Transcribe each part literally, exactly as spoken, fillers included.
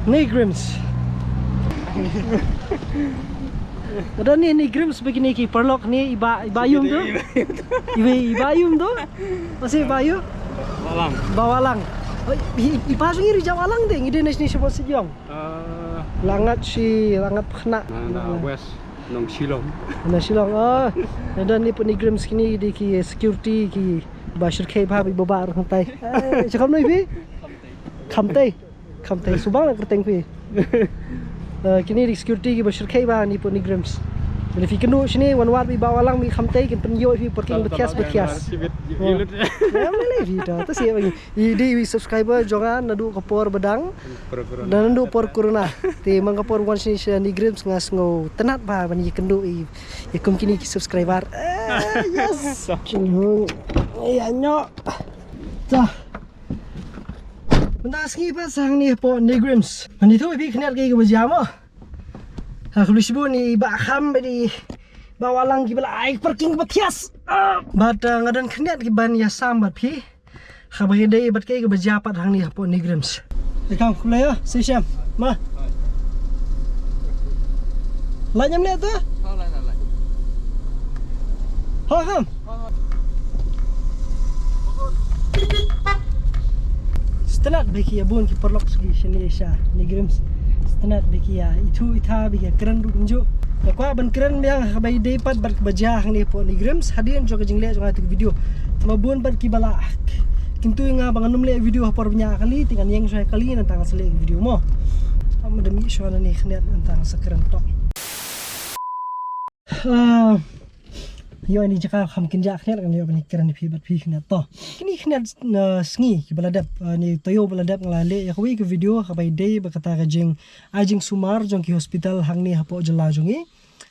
NEIGRIHMS. Nga don hangne NEIGRIHMS bad kine ki paralok hangne, i Bah, i Bah Yum tu. I Bah, i Bah Yum tu. Masih Bah Yum. Wahlang. Bah Wahlang. Oh, i, i, i Bah jong ngi ruh i jong Wahlang de, ngi dei na shane shapoh Sitjong. Ah. Langat shi, Langat Pkhna. Na, na West, nong Shillong. Na Shillong. Oh, nga don hangne hapoh NEIGRIHMS, kine dei ki security kiba shyrkhei bha, i Bah Bah ruh hangtai. Eh, shakhmat ïa phi? Khamtei. Khamtei, subang la kyrteng phi. Eh, kine dei security kiba shyrkhei bha hangne hapoh NEIGRIHMS. Lada phi kynduh shane, wan wad bad i Bah Wahlang bad i Khamtei, kin pynïoh ïa phi parking ba thias ba thias. Ïa, ym lei phi ta, ta shisha ba ngi. I dei i subscriber jong nga naduh ka por ba dang. Por corona. Naduh por corona. Te man ka por wan shane sha NEIGRIHMS nga sngew tynnat bha ban ïakynduh ïa, ïa kum kine ki subscriber. Eh, yes. Chin hung. Ïa nyo. Ta. Mynta sngi pat sa hangne hapoh NEIGRIHMS. Ngan ïathuh ïa phi khyndiat kaei kaba jia mo. Ha, khublei shibun ïa i Bah Kham bad i Bah Wahlang kiba la ai parking ba thias. Ah, bad, uh, nga don khyndiat kaban ïasam bad phi. Kaba ïadei bad kaei kaba jia pat hangne hapoh NEIGRIHMS. Ïa kam khublei ïa, shisha. Ma. Lait ngam leh tu? Ha, ha. Sngewtynnat bha ki ïa bun ki paralok ki shane sha NEIGRIHMS. Sngewtynnat bha ki ïa ithuh itha, bha ki ïa kren ruh kumjuh. Nga kwah ban kren biang ha kaba ïadei pat bad kaba jia hangne hapoh NEIGRIHMS hadien jong ka jingleh jong nga ïa katu ka video. Te ma bun pat kiba la kyntu ïa nga ba ngan ym leh video ha por ba ñiah kali, te ngan ïeng shuwa kali nangta ngan sa leh video mo. Ym dei mih shuwa nangne khyndiat nangta ngan sa kren tok. Ah, ïoh ïa kane ka jaka kham kynjah khyndiat, ngan ïoh ban kren ïa phi bad phi khyndiat to. Kine khyndiat, ah, sngi kiba la dep, ah, ne taïew ba la dep nga la leh ïa kawei ka video ha kaba ïadei bad kata ka jing, ai jingsumar jong ki hospital hangne hapoh jylla jong ngi.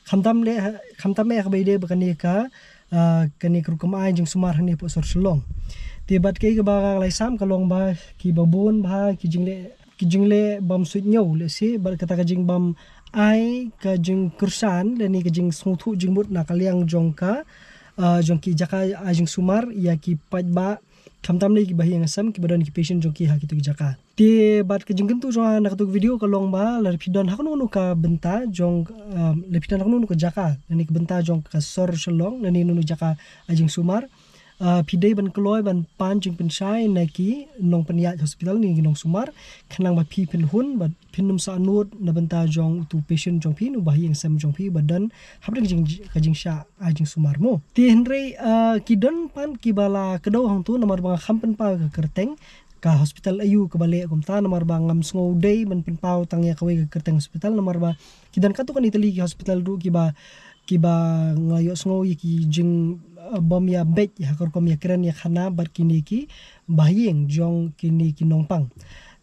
Khamtam leh, khamtam eh ha kaba ïadei bad kane ka, ah, kane ka rukom ai jingsumar hangne hapoh sor Shillong. Te bad kaei kaba nga la ïasam ka long ba kiba bun bha ki jingleh, ki jingleh bym suidñiew lehse bad kata ka jingbym ai ka jingkyrshan lane ka jingsngewthuh jingmut na ka liang jong ka, ah, jong ki jaka ai jingsumar ïa ki paidbah, khamtam lei kiba ha ïing ha sem kiba don ki patient jong ki ha kitu ki jaka. Te bad ka jingkyntu jong nga na katu ka video ka long ba lada phi don ha kano kano ka bynta jong, ah, lada phi don ha kano kano ka jaka lane ka bynta jong ka sor Shillong lane kano kano jaka ai jingsumar, ah, phi dei ban kloi ban pan jingpynshai na ki nongpynïaid hospital ne ki nongsumar khnang ba phi phin hun bad phin ym sah nud na bynta jong utu patient jong phi, uba ha ïing sem jong phi, uba don hapdeng ka jing, ka jingshah ai jingsumar mo. Te hynrei, ah, ki don pat kiba la kdew hangtu namar ba nga kham pynpaw ïa ka kyrteng ka hospital aïu kaba leh kumta, namar ba ngam sngew dei ban pynpaw tang ïa kawei ka kyrteng hospital, namar ba ki don katto katne tylli ki hospital ruh kiba, kiba nga ïohsngew ïa ki jing, ah, bym ïabeit ïa ka rukom ïakren ïakhana bad kine kiba ha ïing jong kine ki nongpang.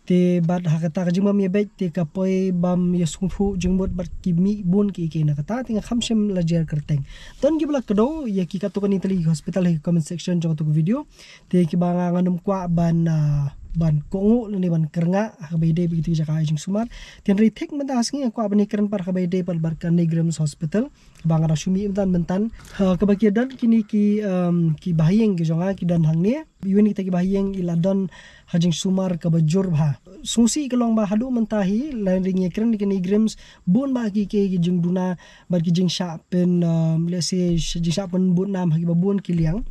Te bad ha kata ka jingbym ïabeit te ka poi bym ïasngewthuh jingmut bad ki mih bun kiei kiei na kata, te nga kham shym la jer kyrteng. Don kiba la kdew ïa ki katto katne tylli ki hospital ha ki comment section jong katu ka video. Te kiba nga ngan ym kwah ban, ah, ban kohnguh lane ban kyrngah ha kaba ïadei bad kitei ki jaka ai jingsumar. Te hynrei thik mynta ka sngi nga kwah ban ïakren pat ha kaba ïadei bad, bad ka NEIGRIHMS Hospital, kaba nga dang shu mih mynta mynta. Ha, kaba ki don kine ki, um, kiba ha ïing ki jong nga ki don hangne. Iwei na kita kiba ha ïing i la don ha jingsumar kaba jur bha. Sngewsih ka long ba haduh mynta hi, lada ngi ïakren ïa ka NEIGRIHMS, bun bha kiei kiei ki jingduna bad ki jingshah pyn, um, lehse jingshah pynbud nam ha kiba bun ki liang.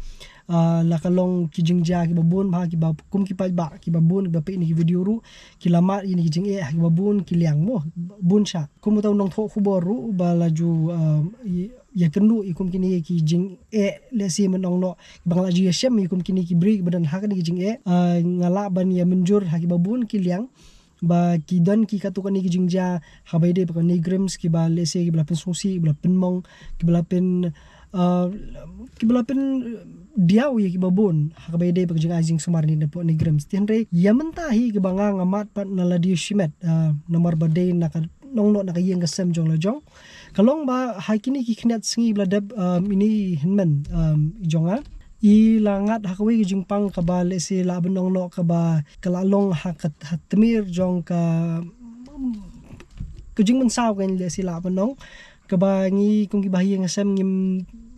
Ah, la ka long ki jingjia kiba bun bha, kiba kum ki paidbah kiba bun kiba peit ïa kine ki video ruh ki la mad ïa kine ki jingeh ha kiba bun ki liang mo, bun shah. Kum uta u nongthoh khubor ruh ba la ju, um, ïa, ïakynduh ïa kum kine ki jingeh, lehse mynno noh kiba nga la ju ïashem ïa kum kine ki briew kiba don ha kine ki jingeh, ah, nga lah ban ïamynjur ha kiba bun ki liang ba ki don ki katto katne ki jingjia ha kaba ïadei bad ka NEIGRIHMS kiba lehse kiba la pynsngewsih, kiba la pynmong, kiba la pyn, ah, kiba la pyndiaw ïa kiba bun ha kaba ïadei bad ka jingai jingsumar ne napoh NEIGRIHMS. Te hynrei ïa mynta hi kaba nga nga mad pat na lade shimet, ah, namar ba dei na ka nongnoh na ka ïing ka sem jong la jong. Ka long ba ha kine ki khyndiat sngi ba la dep, um, ine i hynmen, um, i jong nga i la ngat ha kawei ka jingpang kaba lehse lah ban ong noh kaba ka la long ha ka, ha tmier jong ka, ka jingmynsaw kan lehse lah ban ong, kaba ngi kum kiba ha ïing ha sem ngi,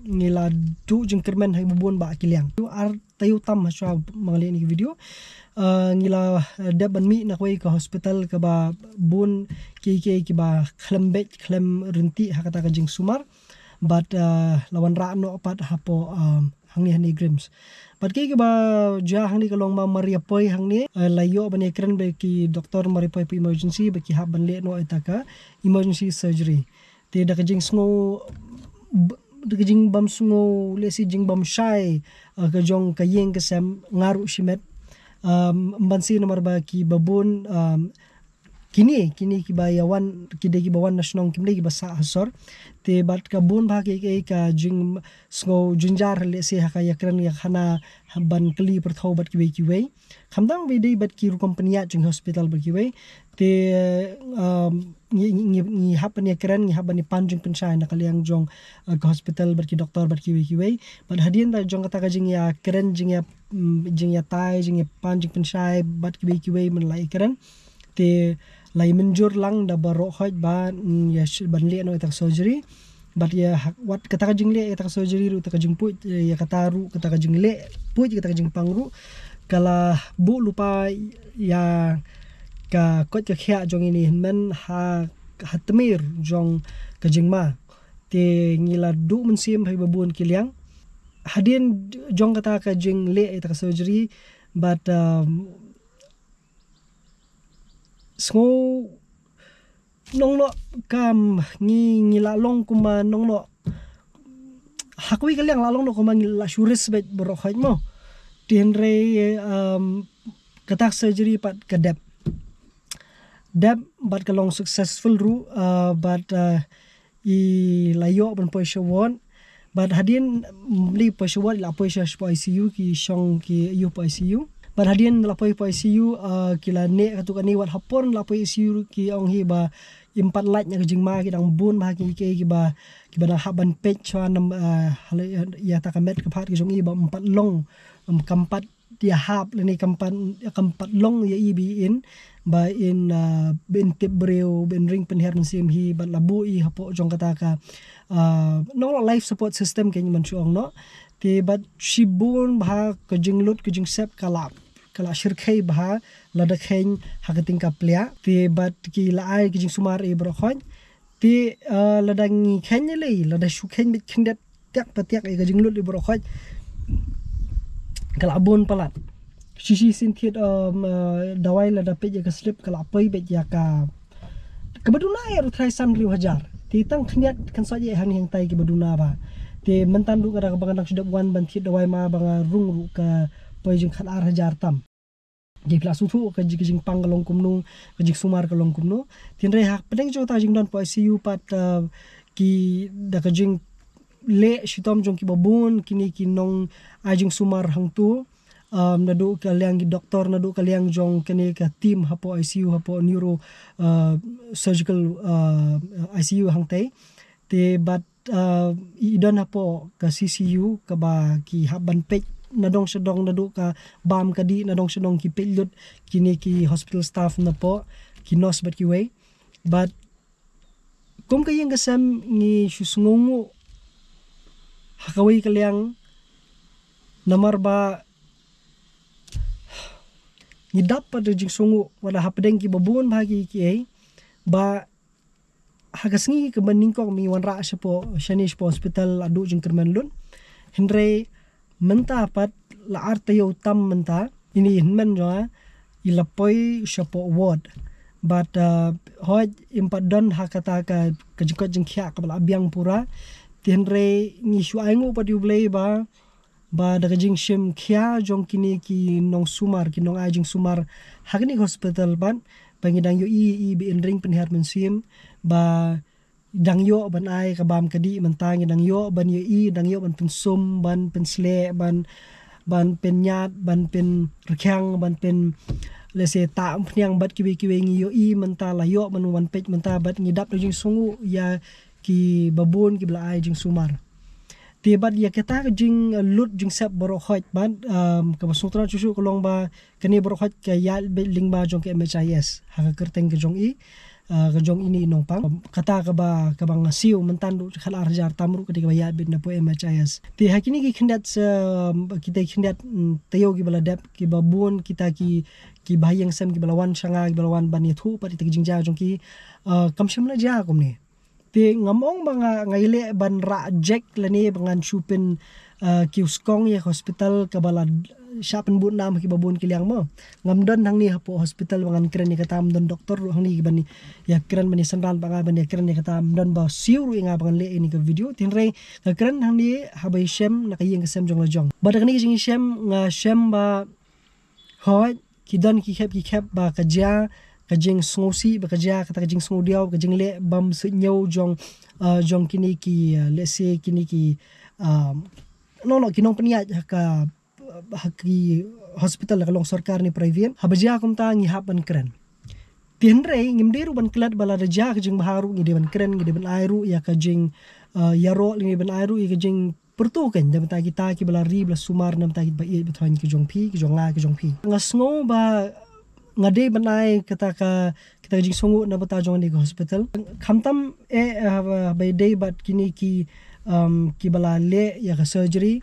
ngi la duh jingkyrmen ha kiba bun bah ki liang. Ar taïew tam hashwa ba nga leh ïa kane ka video. Uh, ngi la uh, dep ban mih na kawei ka hospital kaba bun ki ki kiba khlem beit khlem rynti ha kata ka jingsumar. Bad uh, la wanrah noh pat hapoh um, hangne ha NEIGRIHMS. Bad ki kiba jia hangne ka long ba mar ïa poi hangne uh, la ïoh ban ïakren bad ki doktor mar ïa poi hapoh emergency ba ki hap ban leh noh ïa kata ka emergency surgery. Te da ka jingsngew b- da ka jingbym sngew lehse jingbym shai uh, ka jong ka ïing ka sem nga ruh shimet. Um, ban si namar ba kiba bun um, kine kine kiba ïa wan ki dei kiba wan na shnong kim dei kiba sah ha sor. Te bad ka bun ba ki ki ka jingsngew jynjar lehse ha ka ïakren ïa khana ban kylli pyrthaw bad kiwei kiwei. Khamtam ba dei bad ki rukom pynïaid jong hospital bad kiwei. Te um, ngi ngi ngi hap ban ïakren ngi hap ban ïapan jingpynshai na ka liang jong uh, ka hospital bad ki doktor bad kiwei kiwei. Bad hadien da jong kata ka jingïakren jingïa mm, jingïatai jingïapan jingpynshai bad kiwei kiwei man la ïakren. Te la ïa mynjur lang da baroh hoi ba mm, ïa sh- ban leh noh ïa kata ka surgery. Bad ïa hak- wat kata ka jingleh ïa kata ka surgery ruh kata ka jingpuid ïa kata ruh kata ka jingleh puid ïa kata ka jingpang ruh ka la buh lypa ïa ka koit ka khiah jong ine i hynmen ha ha tmir jong ka jingma. Te ngi la duh mynsiem ha kiba bun ki liang hadien jong kata ka jingleh ïa kata ka surgery. Bad um, sngew nongno kam ngi ngi la long kumba nongno ha kawei ka liang la long noh kumba ngi la shu risk beit baroh hoi mo. Te hynrei um, kata ka surgery pat ka dep dep bad ka long successful ruh uh, bad uh, i la ïoh ban poi sha ward. Bad hadien mm, li poi sha ward la poi sha sha I C U ki shong ki ïoh poi I C U. Bad hadien la poi poi I C U uh, ki la ne katu kane wat hapor la poi I C U ki ong hi ba im pat lait na ka jingma ki dang bun ba ki ki ki ba ki ba dang hap ban peit chwa nam uh, hala ïa ta ka met ka phat ki jong i ba im pat long um, kam pat ïa hap lane kam pat kam pat long ïa i ba in ba in uh, ba in tip briew ba in ring pynher mynsiem hi bad la buh i hapoh jong kata ka uh, nong life support system ke man shu ong no. Te bad shibun ba ka jinglut ka jingsep ka la ka la shirkhei ba lada khein ha ka ting ka plia te bad ki la ai ka jingsumar i baroh hoi. Te uh, lada ngi khein lei lada shu khein bit khyndet tiak pa tiak ïa ka jinglut i baroh hoi ka la bun palat. Shishi sin thied um, uh, dawai lada peit ïa ka slip ka la poi beit ïa ka kaba duna ïa ruh trai san riu hajar. Te tang khyndiat kan soi ïa hang hang tai kiba duna ba te myntan ruh ka da ka ba nga dang shu dep wan ban thied dawai ma ba nga rung ruh ka poi jingkhat ar hajar tam. Ki pla suthu ka jing ka jingpang ka long kumno ka jingsumar ka long kumno. Tin re ha pdeng jong ta jingdon po I C U pat uh, ki da ka jing leh shitom jong kiba bun kini ki nong ai jingsumar hangtu. Um, naduh ka liang ki doktor naduh ka liang jong kini ka team hapo I C U hapo neuro uh, surgical uh, I C U hangtai. Te bad uh, i don hapo ka C C U kaba ki hap ban peit nadong shadong naduh ka bam ka di nadong shadong ki peit lut kini ki hospital staff napo ki nurse bad kiwei. Bad kum ka ïing ka sem ngi shu sngewnguh ha kawei ka liang namar ba ngi dap pat da jingsngewnguh wada hapdeng kiba bun ba ki ki ei ba ha ka sngi kaba nyngkong mi wanrah shapo shane shapo hospital la duh jingkyrmen lut. Hynrei mynta pat la ar taïew tam mynta ini hynmen jong nga i la poi shapo ward. Bad uh, hoi im pat don ha kata ka ka jingkoit jingkhiah kaba la biang pura. Te hynrei ngi shu ainguh pat ïa U Blei ba ba da ka jingshim khia jong kini ki nongsumar ki nong ai jingsumar ha kini hospital bad ba ngi dang ïohi i ba in ring pynher mynsiem ba dang ïoh ban ai ka bam ka dih mynta ngi dang ïoh ban ïohi dang ïoh ban pynsum ban pynsleh ban ban pynñiat ban pynrkhiang ban pyn lehse ta umphniang bad kiwei kiwei ngi ïohi mynta la ïoh ban wan peit mynta bad ngi dap da jingsngewnguh ïa kiba bun kiba la ai jingsumar. Te bad ïa kata ka jinglut jingsep baroh hoi bad um, kaba sngewtynnat shuh shuh ka long ba kane baroh hoi ka ïaid beit lyngba jong ka M H I S ha ka kyrteng ka jong i. ah, ka jong ine i nongpang. Kata kaba, kaba nga siew mynta ruh khatar hajar tam ruh ka dei kaba ïaid beit na pdeng M H I S. Te ha kine ki khyndiat sa, kita ki khyndiat, mm, taïew kiba la dep, kiba bun kita ki, ki bahaïing sem kiba la wan sha nga, kiba la wan ban ïathuh pat ïa kita ki jingjia jong ki, ah, kam shym la jia kumne. Te ngam ong ba nga, nga ïaleh ban rah jek lane ba ngan shu pyn, ah, kiew skong ïa ka hospital kaba la shah pynbud nam ha kiba bun ki liang mo. Ngam don hangne hapoh hospital ba ngan kren ïa kata, ym don doktor ruh hangne ban ïa kren ban ïa synran bad nga ban ïa kren ïa kata, ym don ba siew ruh ïa nga ba ngan leh ïa kane ka video. Te hynrei nga kren hangne haba ïashem na ka ïing ka sem jong la jong. Bad da kane ka jingïashem nga shem ba hooid, ki don ki khep ki khep ba ka jia ka jingsngewsih, ba ka jia kata ka jingsngewdiaw, ka jingleh bymsuidñiew jong, ah, jong kine ki, ah, let's say, kine ki, ah, no, no, ki nongpynïaid ha ka, ha ki hospital, la ka long sorkar ne private. Haba jia kumta ngi hap ban kren. Te hynrei ngim dei ruh ban klet ba lada jia ka jingbha ruh ngi dei ban kren, ngi dei ban ai ruh ïa ka jing, ah, ïaroh, ngi dei ban ai ruh ïa ka jing pyrto kein, da bynta kita kiba la ri ba la sumar, da bynta kiba ïeit ba thoiñ ki jong phi, ki jong nga, ki jong phi. Nga sngew ba nga dei ban ai kata ka, kata ka jingsngewnguh na bynta jong kane ka hospital. Khamtam eh, eh, ba, ba dei bad kine ki, um, kiba la leh ïa ka surgery,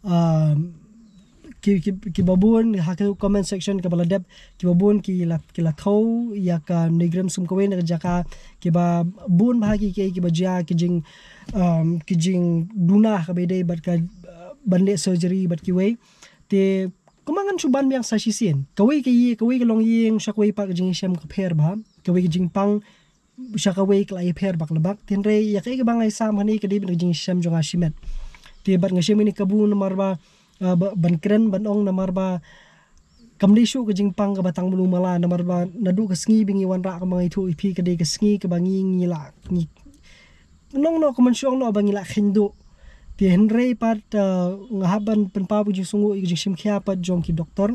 um, ki, ki, kiba bun ha ka comment section kaba la dep, kiba bun ki la, ki la thew ïa ka NEIGRIHMS kum kawei na ka jaka, kiba bun bha ki, ki, kiba jia ki jing, um, ki jingduna kaba dei bad ka, uh, ban leh surgery bad kiwei. Te kumba ngan shu ban biang sa shisien, kawei ka ïing, kawei ka longïing sha kawei pat ka jingïashem ka pher bha, kawei ka jingpang sha kawei ka la ïapher bak la bak. Te hynrei ïa kaei kaba nga ïasam hangne ka dei ban ka jingshem jong nga shimet. Te bad nga shem ïa kane ka kabu namar ba, ah, ba, ban kren ban ong namar ba kam dei shuh ka jingpang kaba tang malu mala, namar ba naduh ka sngi ba ngi wanrah, kaba nga ïathuh ïa phi, ka dei ka sngi kaba ngi, ngi la, ngi nong noh, ka mynsiem noh ba ngi la kheiñ duh. Te hynrei pat, ah, nga hap ban pynpaw ka jingsngewnguh ïa ka jingshim khia pat jong ki doktor,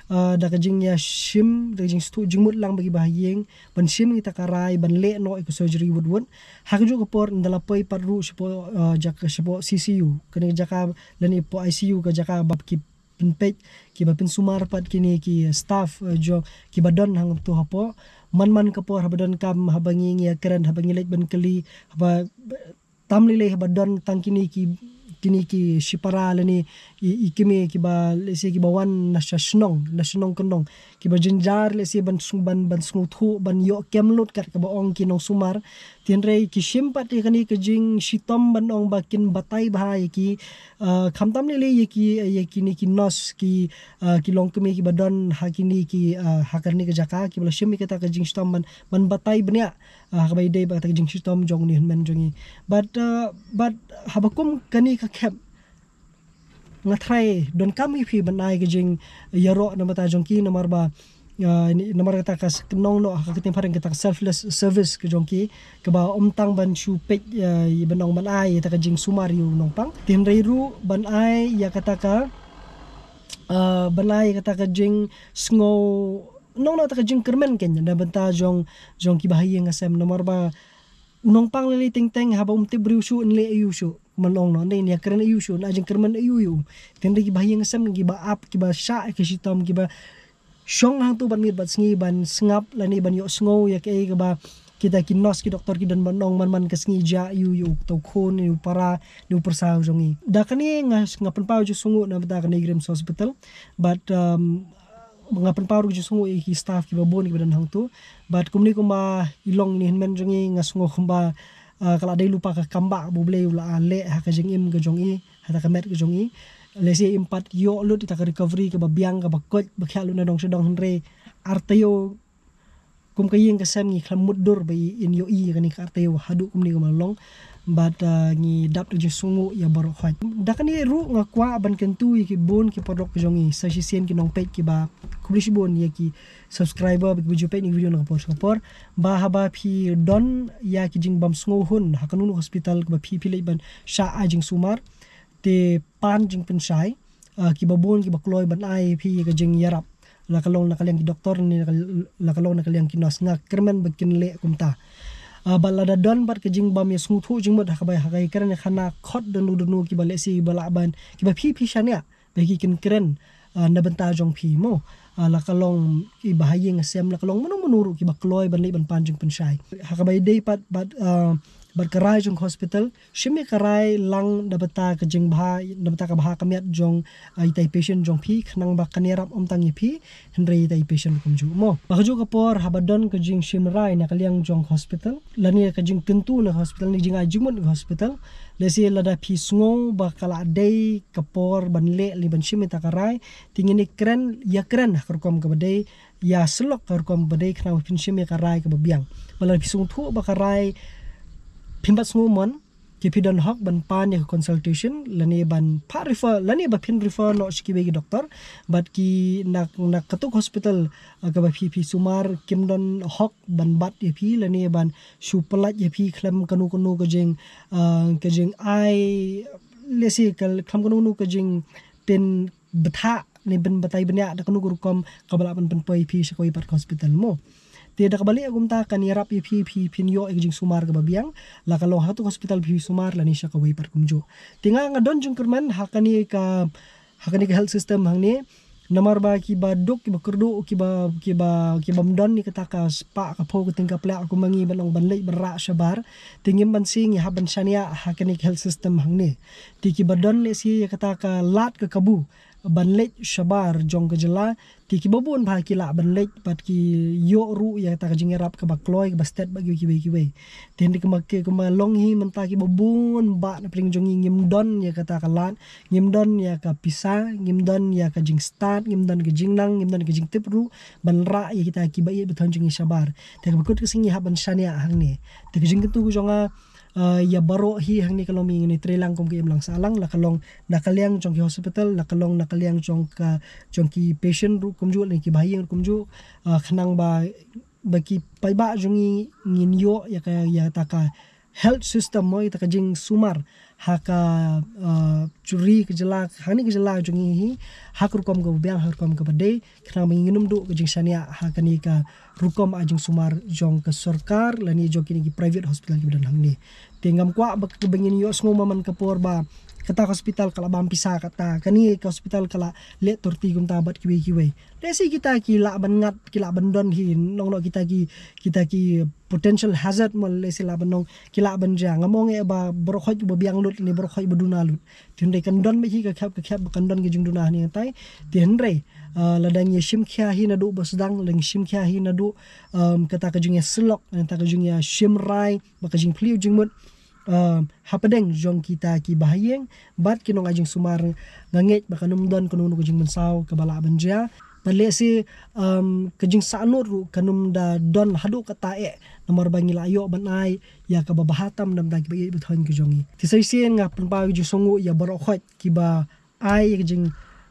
ah, da ka jingïashim, da ka jingsngewthuh jingmut lang bad kiba ha ïing ban shim ïa kata ka rai ban leh noh ïa ka surgery wut wut. Ha kajuh ka por ynda la poi pat ruh shapoh, ah, jaka, shapoh C C U, kane ka jaka lane poh I C U, ka jaka ba ki pynpeit, kiba pynsumar pat kine ki staff, eh, jong, kiba don hangto hapoh. Man man ka por haba donkam, haba ngi, ngi ïakren, haba ngi leit ban kylli, haba, tam lei lei haba don tang kine ki, kine ki shipara lane i, i kmie kiba, let's say, kiba wan na sha shnong, na shnong kyndong, kiba jynjar, let's say, ban sng-, ban, ban sngewthuh, ban ïoh kem lut kat kaba ong ki nongsumar. Te hynrei ki shim pat ïa kane ka jingshitom ban ong ba kin batai bha ïa ki, ah, khamtam lei lei ïa ki, ïa kine ki nurse, ki, ah, ki longkmie kiba don ha kine ki, ah, ha kane ka jaka, kiba la shim ïa kata ka jingshitom ban, ban batai bniah, ah, ha kaba ïadei bad kata ka jingshitom jong une u hynmen jong ngi. Bad, ah, bad haba kum kane ka khep, nga tharai donkam ïa phi ban ai ka jingïaroh na bynta jong ki, namar ba, ah, ni, namar kata ka s-, ka nong noh ha ka ktien phareng kata ka selfless service ka jong ki, kaba ym tang ban shu peit, ah, ïa ban ong ban ai ïa kata ka jingsumar ïa u nongpang. Te hynrei ruh ban ai ïa kata ka, ah, ban ai ïa kata ka jingsngew, nong noh kata ka jingkyrmen kein na bynta jong, jong kiba ha ïing ha sem, namar ba u nongpang lei lei teng teng haba um tip briew shuh, yn leh aïu shuh. Kumba nong noh, yn ïakren aïu shuh, yn ai jingkyrmen aïu ïa u. Te hynrei kiba ha ïing ha sem, kiba ap, kiba shah ïa ki shitom, kiba shong hangto bad miet bad sngi ban sngap lane ban ïohsngew ïa kaei kaba kita ki nurse, ki doktor ki don ban ong man man ka sngi, jia aïu ïa u, uta u khun, ïa u para, ïa u pyrsa u jong ngi. Da kane nga, nga pynpaw jingsngewnguh na bynta ka NEIGRIHMS Hospital. Bad, um, nga pynpaw ruh jingsngewnguh ïa ki staff kiba bun kiba don hangto. Bad kumne kumba i long ine i hynmen jong ngi, nga sngew kumba, ah, ka la dei lypa ka kam ba U Blei u la leh ha ka jingim ka jong i, ha kata ka met ka jong i. Lehse im pat ïoh lut ïa kata ka recovery kaba biang, kaba koit, ba khiah lut na dong sha dong, hynrei ar taïew kum ka ïing ka sem ngi khlem mutdur ba in ïohi ïa kane ka ar taïew haduh kumne kumba long. Bad, ah, ngi dap da ka jingsngewnguh ïa baroh khoit. Da kane ruh nga kwah ban kyntu ïa ki bun ki paralok ka jong ngi, sa shisien ki nongpeit kiba, khublei shibun ïa ki subscriber ba kiba ju peit ïa ki video na ka por sha ka por. Ba haba phi don ïa ki jingbymsngewhun ha kano kano ka hospital kaba phi, phi leit ban shah ai jingsumar, te pan jingpynshai, ah, kiba bun kiba kloi ban ai ïa phi ïa ka jingïarap, la ka long na ka liang ki doktor ne la ka, la ka long na ka liang ki nurse, nga kyrmen ba kin leh kumta. Ah, bad lada don pat ka jingbym ïasngewthuh jingmut ha kaba, ha ka ïakren ïakhana khot don don don kiba lehse ba lah ban, kiba phi, phi shaniah ba ki kin kren, ah, na bynta jong phi mo. Ah, la ka long i bahaïing hasem, la ka long mano mano ruh kiba kloi ban leit ban pan jingpynshai. Ha kaba ïadei pat bad, ah, bad ka rai jong ka hospital, shim ïa ka rai lang na bynta ka jingbha, na bynta ka bha ka miat jong, ah, ita i patient jong phi, khnang ba kan ïarap ym tang ïa phi, hynrei ita i patient kumjuh mo. Ba kajuh ka por haba don ka jingshim rai na ka liang jong ka hospital, lane ka jingkyntu na ka hospital, ne ka jingai jingmut na ka hospital, lehse lada phi sngew ba ka la dei ka por ban leh lane ban shim ita ka rai, te ngin ïakren, ïakren ha ka rukom kaba dei, ïasyllok ha ka rukom kaba dei, khnang ba phin shim ïa ka rai kaba biang. Ba lada phi sngewthuh ba ka rai phim pat sngewmon, te phi don hok ban pan ïa ka consultation, lane ban phah refer, lane ba phin refer noh sha kiwei ki doktor, bad ki na, na kato ka hospital, ah, kaba phi, phi sumar kim don hok ban bat ïa phi, lane ban shu pyllait ïa phi khlem kano kano ka jing, ah, ka jingai, lehse ka, khlem kano kano ka jingpynbthah ne pynbatai bniah da kano ka rukom kaba lah ban pynpoi ïa phi sha kawei pat ka hospital mo. Te da kaba leh kumta kan ïarap ïa phi, phi, phin ïoh ïa ka jingsumar kaba biang, la ka long ha kato ka hospital phi sumar lane sha kawei pat kumjuh. Te nga, nga don jingkyrmen ha kane ka, ha kane ka health system hangne, namar ba kiba duk, kiba kyrduh, kiba, kiba, kibym don ïa kata ka spah ka phew ka tyngka pla kum ma ngi ban ong ban leit ban rah shabar, te ngim banse ngi hap ban shaniah ha kane ka health system hangne. Te kiba don lehse ïa kata ka lad ka kabu ban leit shabar jong ka jylla, te kiba bun bha ki lah ban leit bad ki ïoh ruh ïa kata ka jingïarap kaba kloi kaba stet bad kiwei kiwei kiwei. Te hynrei kumba ki, kumba long hi mynta kiba bun bah na pdeng jong ngi ngim don ïa kata ka lad, ngim don ïa ka pisa, ngim don ïa ka jingstad, ngim don ka jingnang, ngim don ka jingtip ruh ban rah ïa kita kiba ïeit ba thoh jong ngi shabar. Te kaba kut ka sngi ngi hap ban shaniah hangne. Te ka jingkyntu ka jong nga, ah, ïa baroh hi hangne ka long, ngi ngi trei lang kum ka imlang sahlang, la ka long na ka liang jong ki hospital, la ka long na ka liang jong ka, jong ki patient ruh kumjuh, lane ki bahaïing ruh kumjuh, ah, khnang ba, ba ki paidbah jong ngi ngin ïoh ïa ka, ïa kata ka health system mo, ïa kata ka jingsumar ha ka, ah, ri ka jylla, hangne ka jylla jong ngi hi, ha ka rukom kaba biang, ha ka rukom kaba dei, khnang ba ngin ym duh ka jingshaniah ha kane ka rukom ai jingsumar jong ka sorkar lane jong kine ki private hospital kiba don hangne. Te ngam kwah ba, ba ngin ïohsngew man ka por ba kata ka hospital ka la bam pisa, kata kane ka hospital ka la leh torti kumta bad kiwei kiwei. Lehse kita ki lah ban ngat, ki lah ban don hi, nong noh kita ki, kita ki potential hazard mo, lehse lah ban nong, ki lah ban jia. Ngam ong eh ba baroh khoit ba biang lut ne baroh khoit ba duna lut. Te hynrei kan don beit hi ka khep ka khep ba kan don ka jingduna hangne hangtai. Te hynrei, ah, lada ngi shim khia hi naduh ba sdang, lada ngi shim khia hi naduh, um, kata ka jingïasyllok, kata ka jingïashim rai, bad ka jingphylliew jingmut, um, hapdeng jong kita ki bahaïing bad ki nongai jingsumar, nga ngeit ba kan ym don kano kano ka jingmynsaw kaba lah ban jia. Bad lehse, um, ka jingsahnud ruh kan ym da don haduh katta eh, namar ba ngi la ïoh ban ai ïa kaba bha tam na bynta kiba ïeit ba thoh ka jong ngi. Te sa shisien nga pynpaw ka jingsngewnguh ïa baroh khoit kiba ai ïa ka jing,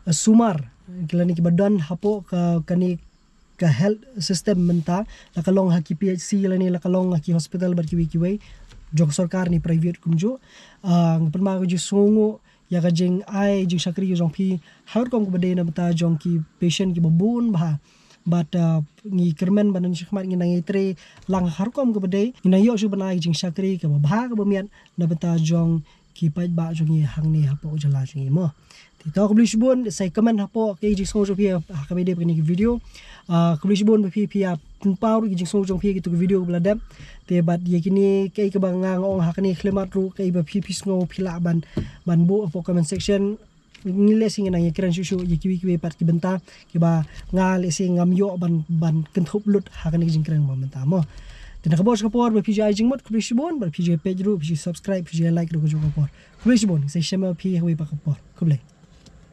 eh, sumar, ki lane kiba don hapoh ka, kane ka health system mynta, la ka long ha ki P H C lane la ka long ha ki hospital bad kiwei kiwei, jong sorkar ne private kumjuh. Ah, nga pynpaw ka jingsngewnguh ïa ka jingai jingshakri ka jong phi ha ka rukom kaba dei na bynta jong ki patient kiba bun bha. Bad, ah, ngi kyrmen ba na shakhmat ngin nang ïatrei lang ha ka rukom kaba dei, ngin nang ïoh shuh ban ai ka jingshakri kaba bha kaba miat na bynta jong ki paidbah jong ngi hangne hapoh jylla jong ngi mo. Te to khublei shibun, sa comment hapoh ka jingsngew jong phi ha kaba ïadei bad kane ka video. Ah, khublei shibun ba phi, phi ïa pynpaw ruh ka jingsngew jong phi ha kito ki video kaba la dep. Te bad ïa kine kaei kaba nga, nga ong ha kane ka khyllipmat ruh, kaei ba phi, phi sngew phi lah ban, ban buh hapoh comment section. Ngi lehse ngin nang ïakren shuh shuh ïa kiwei kiwei pat ki bynta kiba nga lehse ngam ïoh ban, ban kynthup lut ha kane ka jingkren ba mynta mo. Te na ka bor sha ka por ba phi ju ai jingmut khublei shibun, ba phi ju peit ruh, phi ju subscribe, phi ju like ruh kajuh ka por. Khublei shibun, sa shem ïa phi ha kawei pat ka por. Khublei.